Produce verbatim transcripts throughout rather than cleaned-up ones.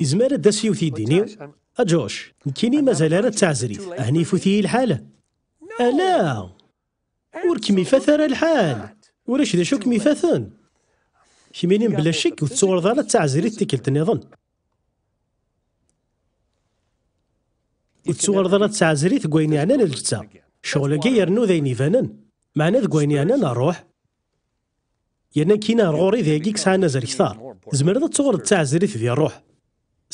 Izmer ad d-tas yiwet yid-ini, a Josh, nekkini mazal ara d taɛezrit, ahni ifut-iyi lḥal? Ala! Ur kem-ifat ara lḥal! Ulac d acu kem-ifaten! Kemmini mebla ccek ur tettuɣaleḍ ara d taɛezrit tikkelt nniḍen. Ur tettuɣaleḍ ara d taɛezrit deg wayen yeɛnan lǧetta. Ccɣel-agi yernu d ayen ibanen. Meɛna deg wayen yeɛnan ṛṛuḥ, yerna nekkini ar ɣur-i d ayagi i yesɛan azal kteṛ. Tzemreḍ ad tuɣaleḍ d taɛezrit di ṛṛuḥ.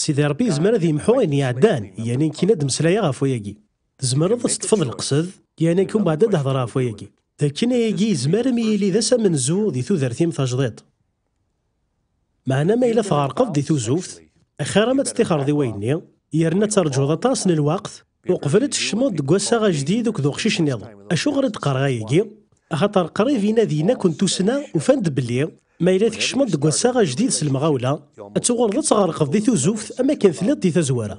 Sidi Ṛebbi yezmer ad yemḥu ayen iɛeddan, yerna nekkini ad d-mmeslayeɣ ɣef wayagi. Tzemreḍ ad teṭṭfeḍ leqsed, yerna nekk umbeɛd ad d-hedṛeɣ ɣef wayagi. D akken ayagi yezmer ad m-yili d ass amenzu di tudert-im tajdiṭ. Meɛna ma yella tɣerqeḍ di tuzuft, axir-am ad teṭṭixreḍ i wayenni, yerna ad terǧuḍ aṭas n lweqt uqbel ad tkecmeḍ deg wassaɣ ajdid akked uqcic nniḍen. Acuɣer i d-qqareɣ ayagi? Axaṭer qrib inadiyen akk n tussna ufan-d belli ma yella tkecmeḍ deg wassaɣ ajdid s lemɣawla, ad tuɣaleḍ ad tɣerqeḍ di tuzuft am akken telliḍ di tazwara.